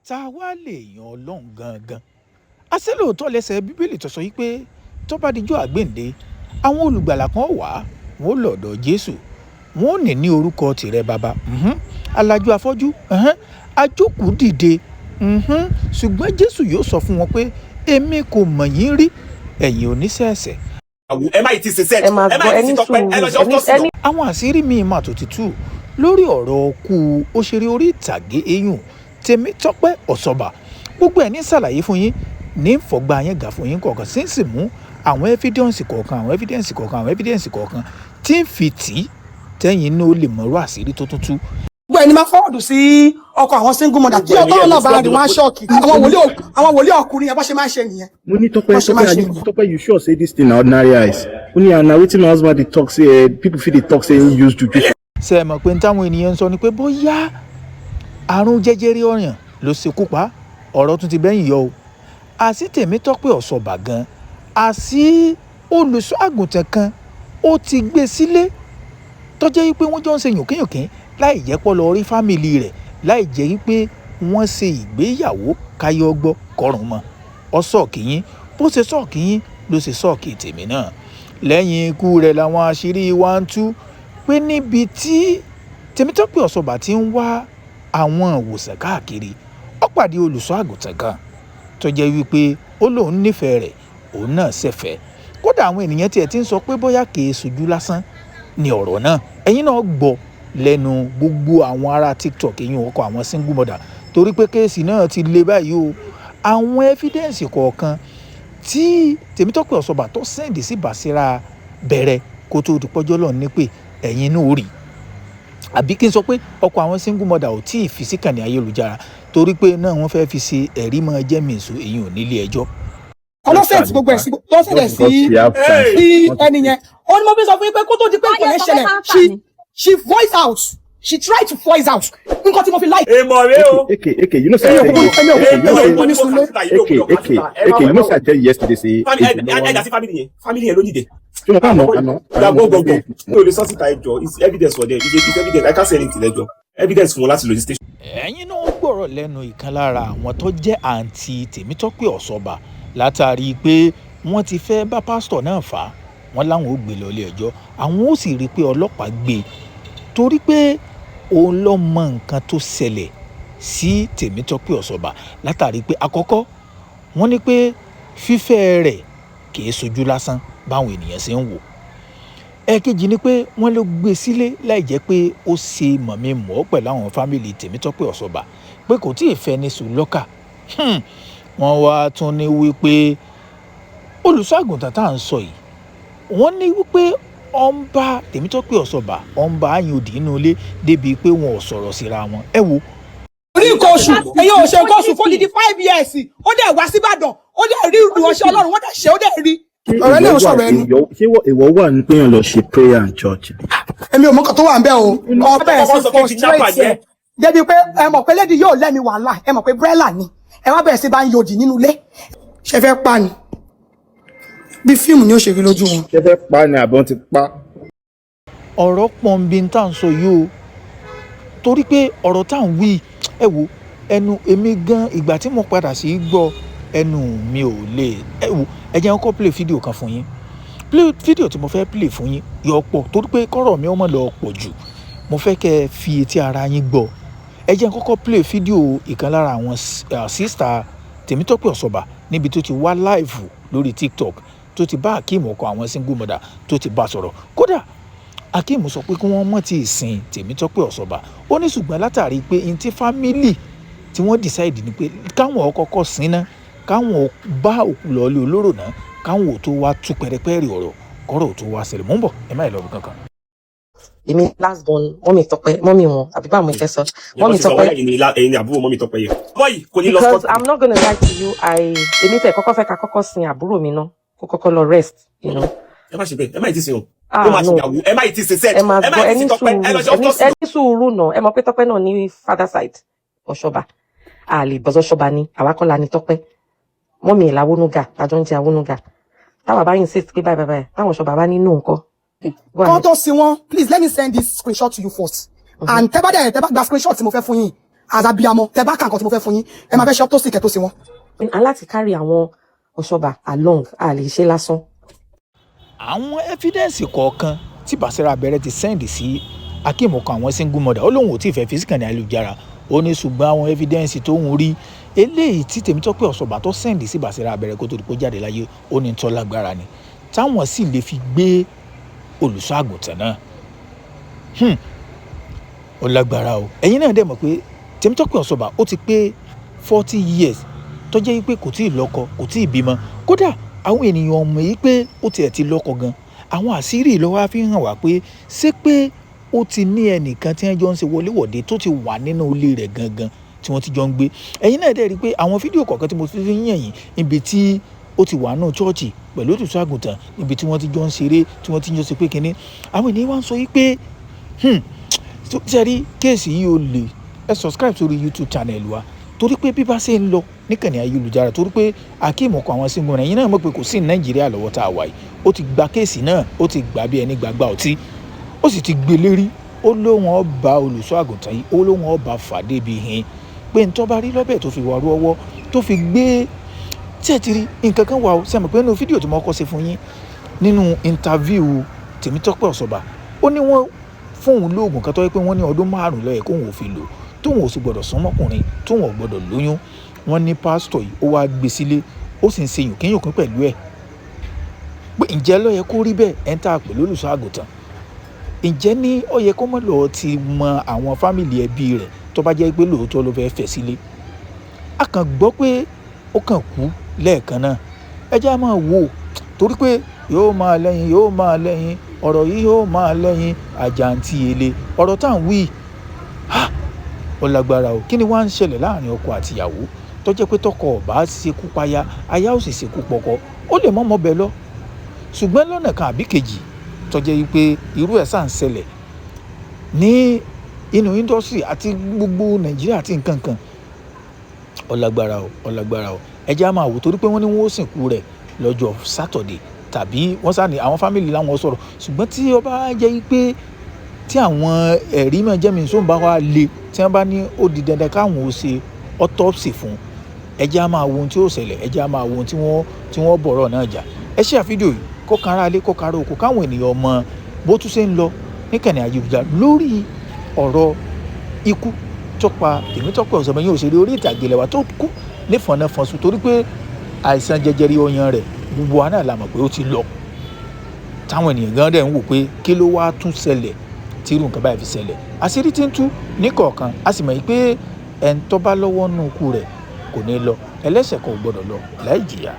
Ta wá lè yan Ọlọ́run gangan? Àṣé lóòótọ́ lẹ́sẹ̀ Bíbélì tó sọ yìí pé tó bá dijọ́ àgbéǹde, àwọn olùgbàlà kan wà, wọn ó lọ́dọ̀ Jésù, wọn ò ní ní orúkọ tìrẹ bàbá, alájú afọ́jú, ajókòó dìde, ṣùgbọ́n Jésù yóò sọ fún wọn pé èmi kò mọ̀ yín rí, ẹ̀yin oníṣẹ̀ṣẹ̀. Ẹ má yìí ti ṣe set. Ẹ máa Ẹ má gbọ́ yìí ti ẹni ṣe Tọ́pẹ́, ẹ lọ ṣe sùúrù ẹni autopsy ẹni náà. Àwọn àṣírí míì mà tó ti tú lórí ọ̀rọ̀ ọkú òṣèré orí ìtàgé eyín Tèmítọ́pẹ́ Ọ̀ṣọ́bà. Gbogbo ẹ̀ ní ṣàlàyé fún yín, ní fọgbà yẹn gà fún yín kọ̀ọ̀kan, sí sì mú àwọn evidence kọ̀ọ̀kan, àwọn evidence kọ̀ọ̀kan, àwọn evidence kọ̀ọ̀kan tí ń fi tì í tẹ́yìn inú ó lè mọ̀rọ̀ àṣírí tó tún tú. Gbogbo ẹni máa forward sí ọkọ àwọn single mother tí ọkọ náà bá rí wọn á shock. Àwọn wòlíì ọkùnrin yẹn, bó ṣe máa ń ṣe nìyẹn. Mo ní Tọ́pẹ́ Bó ṣe máa Tọ́pẹ́ ń ṣe you nìyẹn. Tọ́pẹ́, you sure say this thing na ordinary eyes? Ó ní na wetin my husband dey talk say people fit dey talk say he use juju. Ṣe é mọ̀ pé táwọn ènìyàn ń sọ ni pé bóyá àrùn jẹjẹrẹ ọyàn ló ṣekú pa? Ọ̀rọ̀ tún ti bẹ́yìn yọ o. Àṣì Tèmítọ́pẹ́ Ọ̀ṣọ́bà gan, àṣì olùṣọ́ àgùntàn kan ó ti gbé sílé, tó jẹ́ wípé wọ́n jọ ń ṣe yùnkínyùnkín láì jẹ́ pọ́ lọ rí family rẹ̀, láì jẹ́ wípé wọ́n ṣe ìgbéyàwó káyọ̀ gbọ́ kọrùn mọ́ ọ. Shock yín, bó ṣe shock yín ló ṣe shock tèmi náà. Lẹ́yìn ikú rẹ̀ làwọn àṣírí wa ń tú pé níbi tí Tèmítọ́pẹ́ Ọ̀ṣọ́bà ti ń wá àwọn ìwòsàn káàkiri, ó pàdé olùṣọ́ àgùntàn kan tó jẹ́ wípé ó lóun nífẹ̀ẹ́ rẹ̀, òun náà ṣẹ̀fẹ̀. Kódà àwọn ènìyàn tiẹ̀ ti ń sọ pé bóyá kìí ṣojú lásán ni ọ̀rọ̀ náà. Ẹ̀yin náà gbọ́ lẹ́nu gbogbo àwọn ará TikTok, eyín ọkọ̀ àwọn single mother, torí pé case náà ti le báyìí o. Àwọn evidence kọ̀ọ̀kan tí Tèmítọ́pẹ́ Ọ̀ṣọ́bà tó send sí Bàṣírà bẹ̀rẹ̀ kó tó di pọ́jọ́ lọ́ọ̀ ní pé ẹ̀yin náà ó rí, àbí kí n sọ pé ọkọ àwọn single mother ò tí ì fi síkànnì ayélujára, torí pé náà wọ́n fẹ́ẹ́ fi ṣe ẹ̀rí mọ́ jẹ́mìísù èyí ò nílé ẹjọ́. Ọlọ́sẹ̀ tí gbogbo ẹ̀ sí lọ́sẹ̀ sí sí ẹni yẹn, ó ní mo fi sọ fún yín pé kó tó di pé nǹkan yẹn ṣẹlẹ̀, she voice out, she tried to voice out nǹkan tí mo fi like. Èèmọ̀ rẹ o. Eke, Eke, you know say I tell you, Èmi ò Eke, you know kúkú say ní sunlé. Eke, Eke, Eke, you know say I tell you yesterday say Ẹ dà sí family yẹn, family yẹn ló nìdẹ. Ṣé mo kọ́ àná àná àná mo sọ Gbogbogbò pé mi ò lè sọ síta, ẹjọ. It's evidence for them, it's evidence. I can't say anything. Ẹjọ, evidence fún wọn láti lọ sí station. Ẹ̀yin náà gbọ́rọ̀ lẹ́nu ìkan lára àwọn tó jẹ́ àǹtí Tèmítọ́pẹ́ Ọ̀ṣọ́bà látàrí pé wọ́n ti fẹ́ bá pásítọ̀ náà fà á. Wọ́n láwọn ò gbé lọ ilé ẹjọ́, àwọn ó sì rí i pé ọlọ́pàá gbé e, torí pé òun ló mọ nǹkan tó ṣẹlẹ̀ sí Tèmítọ́pẹ́ Ọ̀ṣọ́bà, látàrí pé àkọ́kọ́ wọ́n ní pé fífẹ́ rẹ̀ kì í sojú lásán báwọn ènìyàn ṣe ń wò. Ẹ̀ẹ̀kejì ni pé wọ́n ló gbé e sílé láì jẹ́ pé ó ṣe mọ̀mí-mọ̀ pẹ̀lú àwọn family Tèmítọ́pẹ́ Ọ̀ṣọ́bà, pé kò tí ì fẹ́ ní sùlọ́kà. Wọ́n wá tún ní wípé olùṣọ́ àgùntàn tá à ń sọ yìí, wọ́n ní wípé ó ń bá Tèmítọ́pẹ́ Ọ̀ṣọ́bà, ó ń bá àyìn òdì inú ilé débi pé wọn ò sọ̀rọ̀ síra wọn. Ẹ wo. Rí nǹkan oṣù, ẹ̀yin ò ṣe nǹkan oṣù fún odidi 5 years. Ó dẹ̀ wá síbàdàn, ó dẹ̀ rí ìránṣẹ́ Ọlọ́run, wọ́n dẹ̀ ṣe, ó dẹ̀ rí. Ṣé Ọ̀rẹ́ náà ìwọ wà sọ̀rọ̀ ẹnu. Ṣé ìwọ wà ní pé èèyàn lọ ṣe prayer and church? Èmi ò mọ̀ nǹkan tó wà ń bẹ̀ o. Ọ bẹ̀rẹ̀ sí Kọ́kọ́ sọ pé kidnapper frustrate ẹ̀ yẹn. Débi pé ẹ mọ̀ pé lady yóò lẹ́mi wàhálà, ẹ mọ̀ pé brella ni, ẹ wá bẹ̀rẹ̀ sí bá ń yòdì nínú ilé. Ṣe fẹ́ pa ni? Bí fíìmù ni ó ṣe rí lójú wọn. Ṣé fẹ́ pa ni àbọ̀n ti pa? Ọ̀rọ̀ pọ̀nbi tá à ń sọ yìí o, torí pé ọ̀rọ̀ tá à ń wí, ẹ wo ẹnu èmi gan, ìgbà tí mo padà sí gbọ́, ẹnu mi ò lè. Ẹ wo, ẹ jẹ́ n kọ́kọ́ play fídíò kan fún yín. Play fídíò tí mo fẹ́ play fún yín yọ pọ̀, torí pé kọ́rọ̀ mi ó mọ̀ lọ pọ̀ jù, mo fẹ́ kẹ́ ẹ fi etí ara yín gbọ́. Ẹ jẹ́ n kọ́kọ́ play fídíò ìkan lára àwọn sister Tèmítọ́pẹ́ Ọ̀ṣọ́bà níbi tó ti wá live lórí TikTok, tó ti bá Akeem, ọkọ àwọn single mother, tó ti bá sọ̀rọ̀. Kódà Akeem sọ pé kí wọ́n mọ̀ tí ì sin Tèmítọ́pẹ́ Ọ̀ṣọ́bà. Ó ní ṣùgbọ́n látàrí pé n tí family tí wọ́n decide ni pé káwọn kọ́kọ́ sin ná, káwọn bá òkú lọ́ọ́lé olóró náà, káwọn ò tó wá tú pẹ́rẹpẹ́rẹ ọ̀rọ̀, kọ́rọ̀ ò tó wá ṣẹlẹ̀. Mò ń bọ̀, ẹ má ì lọ bí kankan. Èmi last born mummy Tọ́pẹ́, mummy wọn, àbí báwo mo fẹ́ sọ, mummy Tọ́pẹ́. Ẹ̀yin ni àbúrò mummy Tọ́pẹ́ yẹn bọ́yì kò ní lọ. Because I'm not gonna lie to you, I èmi tẹ̀ kọ́kọ́ fẹ́ ká kọ́kọ́ sin àbúrò mi náà, kó kọ́kọ́ lọ rest. Ẹ má ṣe bẹ́ẹ̀, ẹ má ì tí sin o. Ah, Ó máa no. ṣèyàwó, ẹ má ì tí sin set. Ẹ máa Ẹ má gbọ́ ì tí ẹni sin Tọ́pẹ́, sùúrù. Ẹ lọ ṣe Ẹni autopsy. ẹni sùúrù náà. Ẹ mọ̀ pé Tọ́pẹ́ náà ní father side Ọ̀ṣọ́bà, a lè bọ́sọ̀ ṣọ́ba ní àwa kọ́ la ní Tọ́pẹ́. Mummy ẹ̀ làwọnúgà, tàjọ ń jẹ àwọnúgà. Táwa bá insist pé báyìí báyìí báyìí, táwọn Ọ̀ṣọ́bà bá nínú nǹkan. Go Kọ́ ahead. Tó sin wọn, please let me send this screenshot to you first, and tẹ́ bá dẹ̀ tẹ́ bá gba screenshot tí mo fẹ́ fún yín. As abiyamọ, tẹ bá ka nǹkan tí mo fẹ́ fún yín, ẹ máa fẹ́ ṣe autopsy kẹ́ tó sí wọn. A láti carry àwọn Ọ̀ṣọ́bà along, a lè ṣe lásán. Àwọn evidence kọ̀ọ̀kan tí Basira Abẹ́rẹ́ ti send sí Akeem kan, àwọn single mother, ó lóun ò tí ì fẹ́ fi síkànnì ayélujára. Ó ní ṣùgbọ́n àwọn evidence tó ń rí, eléyìí tí Tèmítọ́pẹ́ Ọ̀ṣọ́bà tó send sí Basira Abẹ́rẹ́ kó tó di pé ó jáde láyé, ó ní tó lágbára ni, táwọn sì lè fi gbé olùṣọ́ àgùntàn náà. Ó lágbára o. Ẹ̀yin náà dẹ̀ mọ̀ pé Tèmítọ́pẹ́ Ọ̀ṣọ́bà, ó ti pé 40 years tó jẹ́ pé kò tíì lọ́kọ, kò tíì bímọ. Kódà àwọn ènìyàn mọ̀ yìí pé ó tiẹ̀ ti lọ́kọ gan. Àwọn àṣírí ìlọ́wọ́ fi hàn wá pé ṣé pé ó ti ní ẹnìkan tí wọ́n jọ ń ṣe wọléwọ̀de, tó ti wà nínú ilé rẹ̀ gangan tí wọ́n ti jọ ń gbé. Ẹ̀yin náà dẹ̀ rí i pé àwọn fídíò kọ̀ọ̀kan tí mo fi ń yàn yín, níbi tí ó ti wà nínú church pẹ̀lú òtútù àgùntàn, níbi tí wọ́n ti jọ ń ṣeré, tí wọ́n ti jọ ṣe pé kínní, àwọn ènìyàn wá ń sọ yìí pé ṣe rí case yìí, ó lè ẹ subscribe sórí YouTube channel wa, torí pé bí bá ṣe ń lọ níkànnì ayélujára, torí pé Akeem ọkọ àwọn single rẹ̀, ẹ̀yin náà mọ̀ pé kò sí ní Nàìjíríà lọ́wọ́ tá a wà yìí. Ó ti gba case náà, ó ti gbà bí ẹni gbàgbà ọtí, ó sì ti gbé lérí. Ó lóun ọba olùṣọ́ àgùntàn yìí, ó lóun ọba fàdé bíi hin pé ntọ́ bá rí lọ́bẹ̀ tó fi wà rú ọwọ́ tó fi gbé tí ẹ ti rí nǹkan kan wà ó sẹ́mi pé nínú fídíò tí mo kọ́ ṣe fún yín nínú interview Tèmítọ́pẹ́ Ọ̀ṣọ́bà, ó ní wọ́n fóun lóògùn kan tó yẹ pé wọ́n ní ọdún 5 ló yẹ kóun ò fi lò, tóun ò sì gbọ́dọ̀ súnmọ́kùnrin, tóun ò gbọ́dọ̀ lóyún. Wọ́n ní pásítọ̀ yìí, ó wá gbé sílé, ó sì ń ṣe yùnkínyùnkín pẹ̀lú ẹ̀, pé ǹjẹ́ ló yẹ kó rí bẹ́ẹ̀? Ẹ̀ ń tà pẹ̀lú olùṣọ́ àgùntàn, ǹjẹ́ ní ó yẹ kó mọ̀ lọ́ọ́ ti mọ àwọn family ẹbí rẹ̀, tó bá jẹ́ pé lóòótọ́ ló fẹ́ẹ́ fẹ́ sílé? A kàn gbọ́ pé ó kàn kú lẹ́ẹ̀kan náà. Ẹ jẹ́ á máa wò ó, torí pé yóò máa lẹ́yìn, yóò máa lẹ́yìn ọ̀rọ̀ yìí, yóò máa lẹ́yìn àjàǹtí ele ọ̀rọ̀ tá à ń wí. Ó lágbára o. Kí ni wàá ń ṣẹlẹ̀ láàrin ọkọ àtìyàwó tó jẹ́ pé tọkọ ò bá ṣekú paya, aya ó sì ṣekú pọkọ? Ó lè mọ́mọ́ bẹ́ẹ̀ lọ, ṣùgbọ́n lọ́nà kan àbí kejì tó jẹ́ wípé irú ẹ̀ sà ń ṣẹlẹ̀ ní inú industry àti gbogbo Nàìjíríà àti nǹkan kan. Ó lágbára o, ó lágbára o. Ẹ jẹ́ á máa wò, torí pé wọ́n ní wọ́n ó sìnkú rẹ̀ lọ́jọ́ Saturday, tàbí wọ́n sá ní àwọn family láwọn sọ̀rọ̀. Ṣùgbọ́n tí ó bá jẹ́ wípé tí àwọn ẹ̀rí máa jẹ́ mi sóun bá wá le, tí wọ́n bá ní ó di dandan káwọn ó ṣe autopsy fún, ẹ jẹ́ á máa wo ohun tí ó ṣẹlẹ̀. Ẹ jẹ́ á máa wo ohun tí wọ́n bọ̀rọ̀ náà jà. Ẹ ṣe àfídíò yìí kó kára lé, kó kára oko, káwọn ènìyàn mọ bó tún ṣe ń lọ níkànnì ayélujára lórí ọ̀rọ̀ ikú tó pa Tèmítọ́pẹ́ Ọ̀ṣọ́bà yìí, òṣèré orí ìtàgé lẹ́wà tó kú nífọ̀nàfọ̀nsù, torí pé àìsàn jẹjẹrẹ ọyàn rẹ̀, gbogbo wa náà la mọ̀ pé ó ti lọ, táwọn ènìyàn gan dẹ̀ ń wò pé kí ló wá tún ṣẹlẹ̀ tí irú nǹkan báyìí fi ṣẹlẹ̀. Àṣírí tí ń tú níkọ̀ọ̀kan, a sì mọ̀ pé ẹni tó bá lọ́wọ́ nínú ikú rẹ̀ kò ní lọ, ẹlẹ́ṣẹ̀ kan ò gbọ́dọ̀ lọ láì jìyà.